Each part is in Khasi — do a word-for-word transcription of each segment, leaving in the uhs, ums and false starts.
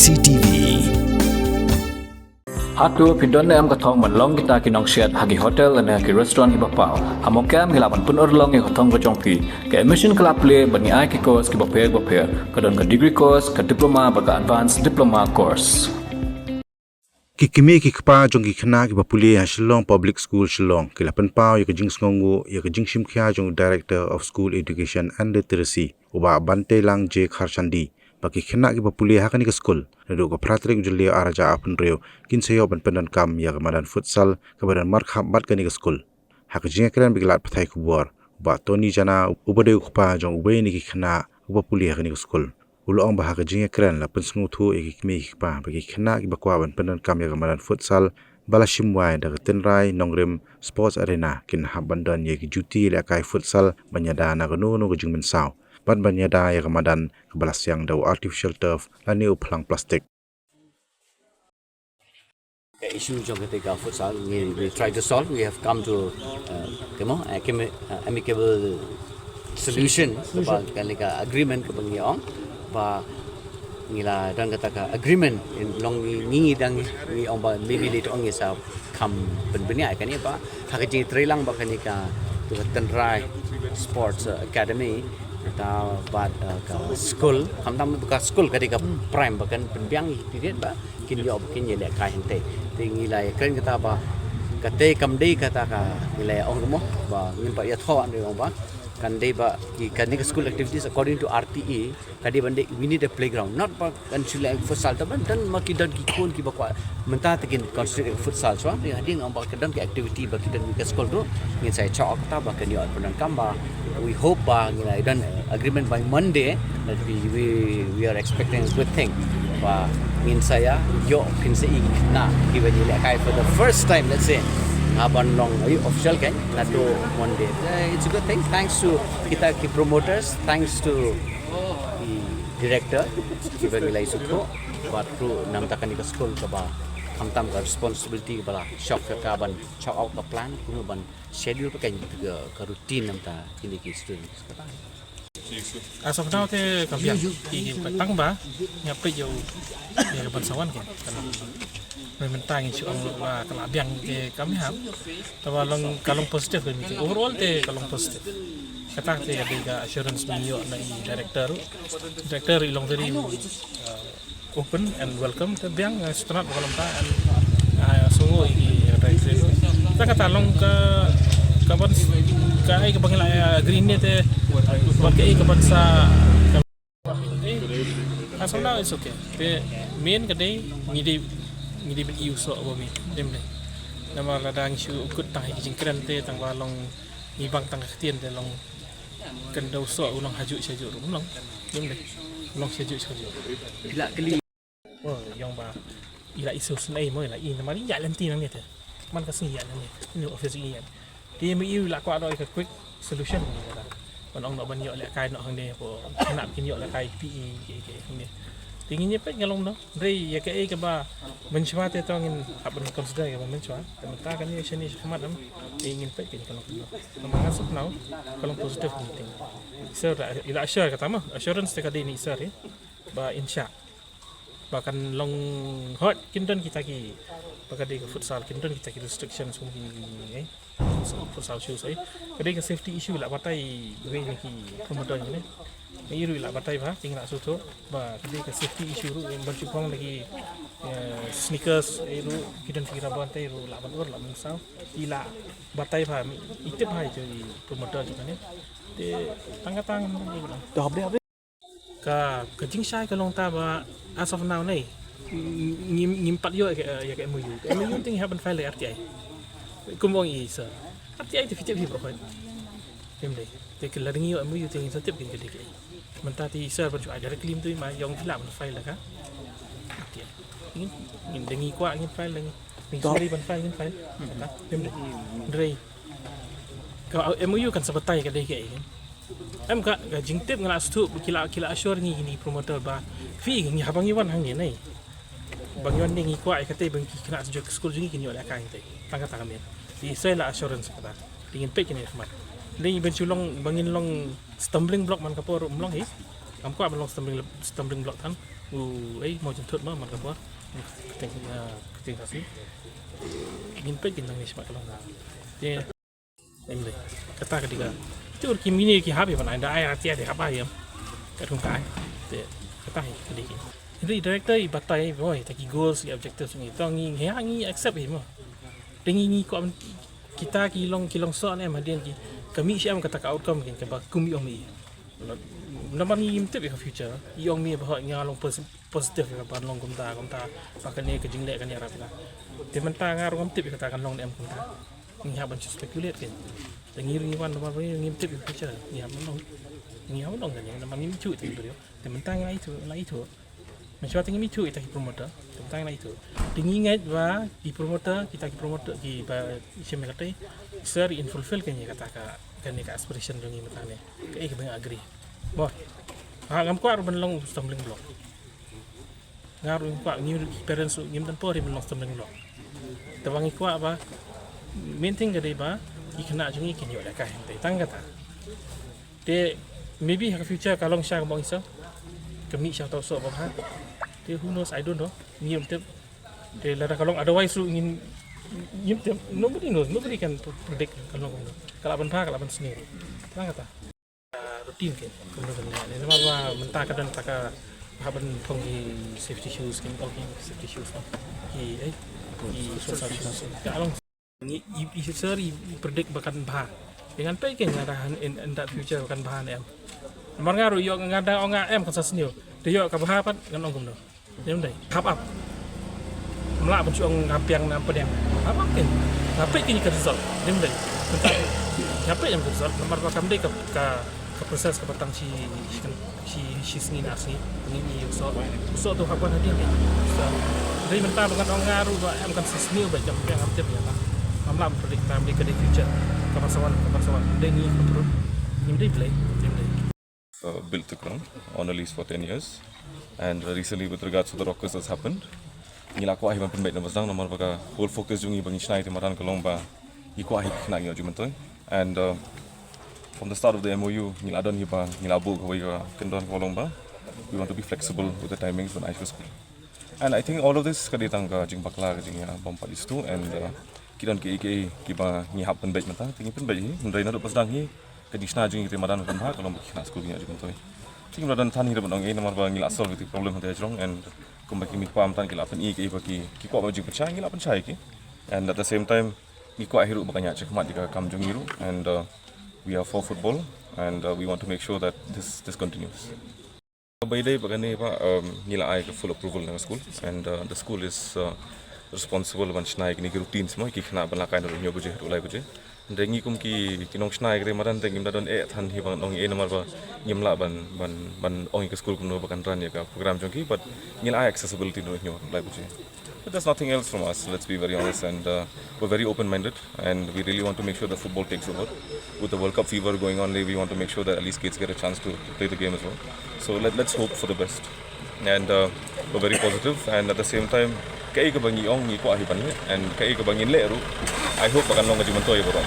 C T V. Hato phi don ne em ka thong ban long kita ki nongsiat ha ki hotel lane ha ki restaurant kiba paw? Ha Mawkyrwat ngi lah ban pynurlong ïa ka thong ka jong phi. Ka admission ka la plie bad ngi ai ki course kiba pher bapher. Ka don ka degree course, ka diploma bad ka advanced diploma course. Ki kmie ki kpa jong ki khynnah kiba pule ha Shillong Public School Shillong ki la pynpaw ïa ka jingsngewnguh ïa ka jingshim khia jong u Director of School Education and Literacy, u Bah Bantelang J Kharchandi, ba ki khynnah kiba pule ha kane ka skul naduh ka phra tarik u Jylliew ar hajar arphew hynriew kin sa ïoh ban pyndonkam ïa ka madan futsal kaba don markhap bad kane ka skul. Ha ka jingïakren bad ki lad pathai khubor, u Bah Tony Jana, uba dei u kpa jong uwei na ki khynnah uba pule ha kane ka skul, u la ong ba ha ka jingïakren la pynsngewthuh ïa ki kmie ki kpa ba ki khynnah kiba kwah ban pyndonkam ïa ka madan futsal ba la shim wai da ka Tynrai Nongrim Sports Arena kin hap ban don ïa ki juti lehkai futsal ban ïada na kano kano ka jingmynsaw bad ban ïada ïa ka madan kaba la siang da u artificial turf lane u phlang plastik. Ka issue jong kata ka futsal, we, we try to solve. We have come to, uh, kamo, uh, kame-, uh, amicable solution, solution. Kaba kane ka agreement kaba ngi ong ba ngi la don kata ka agreement, in long ngi, ngi, ngi dang ngi ong ba maybe later on ngi sa kham pynbniah ïa kane ba ha ka jingtreilang ba kane ka, ka Tynrai Sports, uh, Academy, kata bad, uh, ka school, khamtam ka school ka dei ka prime ba kan pynbiang ïa ki period ba kin ïoh ba kin ïalehkai hangtei. Te ngi la ïakren kata ba kata kam dei kata ka ngi la ong ruh mo ba ngim pat ïathoh, ngi ong ba kan dei ba ki, kane ka school activities according to R T E ka dei ban dei, we need a playground, not ba kan shu leh futsal, te ban don ma ki don ki khun kiba kwah mynta te kin concentrate futsal, so hadien, hadien ong ba ka don ki activity ba ki don ka school tu ngin sa ïa chok kata ba kan ïoh pyndonkam ba we hope ba ngin ïa don agreement by Monday, that we, we, we are expecting a good thing. Ba ngin sa ïa ïoh kin sa i na ki ba ngi lehkai for the first time, let's say. Nga ban long, eh, official kan, naduh Monday. Eh, it's a good thing. Thanks to kita ki promoters, thanks to ki director, ki ba ngi la ïa sngewthuh, bad ruh namar kane ka school kaba khamtam ka responsibility kaba la shop ka, ka ban chok out ka plan, kumno ban schedule ka, ka, ka routine namar kine ki students. As of now te ka biang, ki, ki tang ba ngi ap ïa u, ïa ka ban sa wan ka. Kan mynta ngi shu ong ba ka la biang te kam ïa hap. Te ba long, ka long positive ka meeting. Overall te ka long positive. Kata te ka dei ka assurance ba ngi ïoh na i director. Director i long very, uh, open and welcome. Te biang, uh, sngewtynnat ba ka long ta and, uh, sngewbha ïa ki, uh, director. Te kata long ka, ka ban, ka ai ka ban la, uh, green ne te, ban ka ai ka ban sa, ka As of now, it's okay. Te main ka dei, ngi dei, ngi dei ban ïoh soh ba mi, dem dei. Namar lada ngi shu kut tang ha ki jingkren te, tang ba long ngi bang tang ka ktien te long kan dei soh u long hajuh shajuh ruh, long. Dem dei. U long shajuh shajuh. Phi la kylli. Oh, ïong ba i la i sngewsynei mo, i la i namar i ïaid lynti nangne te. Man ka sngi ïaid nangne. Ine office i ïaid. Te me i la kwah noh ïa ka quick solution ni kata. Ban ong noh ban ïoh lehkai noh hangne, ko khynnah kin ïoh lehkai P E ki, ki hangne. Te ngin ïa peit nga long noh. Hynrei ïa kaei kaba mynshuwa te to ngin hap ban consider ïa kaba mynshuwa. Te mynta kane shane shakhmat em. Te ngin peit kane ka long noh. Namar as of now ka long positive meeting. Sir, i la assure kata mo. Assurance te ka dei na i sir, eh. Ba in shah. Ba kan long hot, kin don kita ki, ba ka dei ka futsal, kin don kita ki restrictions kum ki, eh, futsal shoes, eh. Ka dei ka safety issue, la batai wei na ki promoter ne. Ngi ruh la batai ba, kin la sngewthuh ba ka dei ka safety issue ruh, ban shu phong da ki, eh, sneakers, eh, ruh ki don ki rubber te ruh la ban ur, la ban saw. I la batai ba, i tip ba i promoter jong kane. Te tang katne. Ka, ka jingshai ka long ta ba as of now ne, ngim, ngim pat ïoh ïa ka, ïa ka M O U. Ka M O U te ngi hap ban file ïa R T I. Kum ong i sir, R T I te phi tip hi baroh. Em dei. Te ka la dang ïoh M O U te ngin sa tip kin ka dei kaei. Mynta te i sir ban shu ai directly mynta ma ïong phi lah ban file ïa ka R T I. Ngin, ngin dang ngi kwah ngin file, dang ngi, dang ngi sngewbha ban file ngin file. Em dei. Hynrei ka M O U kan sa batai ka dei kaei. Em ka, ka jingtip nga la sngewthuh ba ki la, ki la assure ngi kine ki promoter ba phi ngi haba ngi wan hangne ne, ba ngi wan ne ngi kwah ïa kata ba ki khynnah jong ka skul jong ngi kin ïoh lehkai hangtei. Tang kata ka mut. Te i sir la assurance kata. Te ngin peit kine ki khmat. Te ngin, ban shu long, ba ngin long stumbling block man ka por ym long hi. Ngam kwah ban long stumbling, stumbling block than. U, ei, mo jynthut ma, man ka por. Kyrteng, ah, kyrteng Khasi. Ngin peit kin nang ni smat ka long. Te, em dei. Kata ka dei ka. Te ur ki mini ki hap i ban ai da ai ati ati hap ai em. Ka thung kai. Te, kata hi ka dei ki. Hynrei director i batai, boy, ta ki goals, ki objectives ngi. To ngi, ngi, ngi accept hi mo. Te ngi, ngi kwah kita ki long, ki long soh ne em hadien ki. Ka mih sha em kata ka outcome kin kaba kum i ong i. Namar ngi ngim tip ïa ka future. I ong mi ba hoi nga long posi-, positive ïa ka ban long kumta, kumta. Ba kane ka jingleh kane ïarap ïa nga. Te mynta nga ruh ngam tip ïa kata kan long ne em kumta. Ngi hap ban shu speculate kein. Te ngi ruh ngi wan namar ba ngi ngim tip ïa ka future. Ngi hap ban long. Ngi hap ban long kane namar ngim shu tip ïa ka future. Te mynta ngi la ithuh, la ithuh. Mynshwa te ngim ithuh ita ki promoter, te mynta ngi la ithuh. Te ngi ngeit ba ki promoter, kita ki promoter kiba shim ïa kata, sir in fulfill kane kata ka, kane ka aspiration jong ngi mynta ne. Kaei kaba nga agree. Mo. Ha, ngam kwah ruh ban long stumbling block. Nga ruh ngam kwah, ngi ki parents ruh ngim don por ban long stumbling block. Te ba ngi kwah ba main thing ka dei ba ki khynnah jong ngi kin ïoh lehkai, te tang kata. Te maybe ha ka future ka long sha ka mong isa. Ka mih sha uta u soh ba bha. Te who knows, I don't know. Ngim tip. Te lada ka long otherwise ruh ngin, ngim tip. Nobody knows, nobody can pre-, predict ka long kumno. Ka lah ban bha, ka lah ban sniew. Tang kata. Ah, routine kein. Kumno kan leh. Namar ba mynta ka don ta ka hap ban phong ki safety shoes kein, oh, ki safety shoes, no. Ki, eh, ki social shoes. Ka long Ngi, i, i, sir, i, i predict ba kan bha. Ngan peit kein lada in, in that future ba kan bha ne em. Namar nga ruh ïoh nga da ong nga em kan sa sniew. Te ïoh ka bha pat ngan ong kumno. Ym dei. Hap ap. Ym lah ban shu ong nga pdiang ne ym pdiang. Hap ap kein. Nga peit kein ka result. Ym dei. Nga peit ïa ka result. Namar ba kam dei ka, ka ka process kaba tang shi, shi, shi, shi sngi na sngi, ngi ngi ïa u soh, u soh tu hap wan hadien dei. So, dei mynta ba ngan ong nga ruh ba em kan sa sniew ba jam phi ngam tip ïa ka. Ngam lah ban predict time dei ka dei future. Ka ban sa wan, ka ban sa wan. Dei ngi control. Ngim dei Blei, ngim dei. Uh, built the ground on a lease for ten years. And, uh, recently with regards to the Rockers that's happened, ngi la kwah hi ban pynbeit na ba sdang namar ba ka whole focus jong ngi ba ngi shna ïa te madan ka long ba ngi kwah hi ki khynnah ngi ïoh jingmyntoi. And, uh, from the start of the M O U, ngi la don hi ba, ngi la buh kawei ka kyndon kaba long ba we want to be flexible with the timings ban ai sha school. And I think all of this ka dei tang ka jingbakla ka jingïabam pat ïa u soh and, uh, ki don kiei kiei kiba ngi hap pynbeit mynta, te ngi pynbeit hi, hynrei naduh ba sdang hi, ka jingshna jong ngi te madan ban bha ka long ba ki khynnah skul ki ïoh jingmyntoi. Te ngim lah ban than hi da ban ong ei namar ba ngi la solve ïa ki problem hangta hajrong and kumba ki mei ki pa mynta ki la pyni kiei ba ki, ki kwah ban jingpynshai, ngi la pynshai ïa ki. And at the same time, ngi kwah hi ruh ba kan ïaid shakhmat ïa ka kam jong ngi ruh, and, uh, we are for football, and, uh, we want to make sure that this, this continues. Ba ïadei bad kane ba, um, ngi la ai ka full approval na ka school, and, uh, the school is, uh, responsible ban shna ïa kine ki routines mo, ki khynnah ban lehkai naduh hynñiew baje haduh lai baje. Hynrei ngi kum ki, ki nongshna ïa kane madan te ngim da don eh than hi ban ong ei namar ba ngim lah ban, ban, ban ong ïa ka school kumno ba kan run ïa ka program jong ki, but ngi la ai accessibility naduh hynñiew haduh lai baje. But there's nothing else from us, let's be very honest, and, uh, we're very open-minded, and we really want to make sure that football takes over. With the World Cup fever going on, we want to make sure that at least kids get a chance to, to play the game as well. So let, let's hope for the best. And, uh, we're very positive, and at the same time, kaei kaba ngi ong ngi kwah hi ban leh, and kaei kaba ngin leh ruh, I hope ba kan long ka jingmyntoi ïa baroh.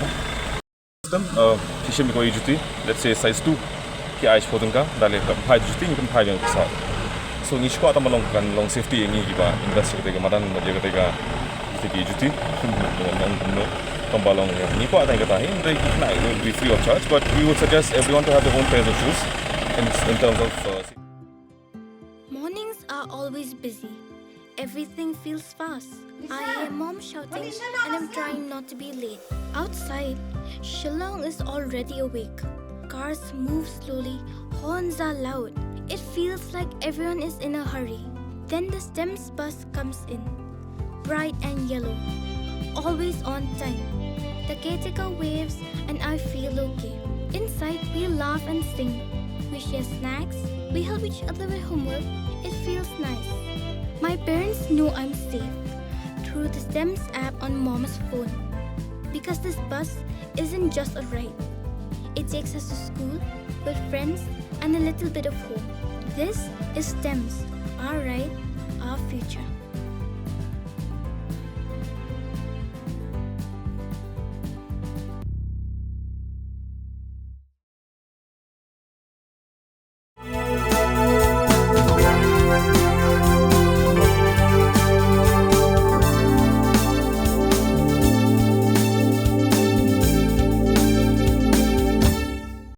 Uh, ki shim ïa kawei ka juti, let's say size two, ki ai shiphew tyngka, da leh ka phai juti, ngi pynphai biang ka saw. So ngi shu kwah tang ban long, kan long safety ïa ngi kiba invest ïa kata ka madan, ïa kata ka, kata ki juti. Long, long, tang ba long, ïa, ngi kwah tang kata hi, hynrei ki khynnah will be free of charge, but we would suggest everyone to have their own pairs of shoes in, in terms of, uh, Mornings are always busy. Everything feels fast. I hear mom shouting and I'm trying not to be late. Outside, Shillong is already awake. Cars move slowly, horns are loud. It feels like everyone is in a hurry. Then the STEMS bus comes in. Bright and yellow. Always on time. The caretaker waves and I feel okay. Inside, we laugh and sing. We share snacks. We help each other with homework. It feels nice. My parents know I'm safe through the STEMS app on mom's phone. Because this bus isn't just a ride. It takes us to school, with friends, and a little bit of home. This is STEMS, our ride, our future.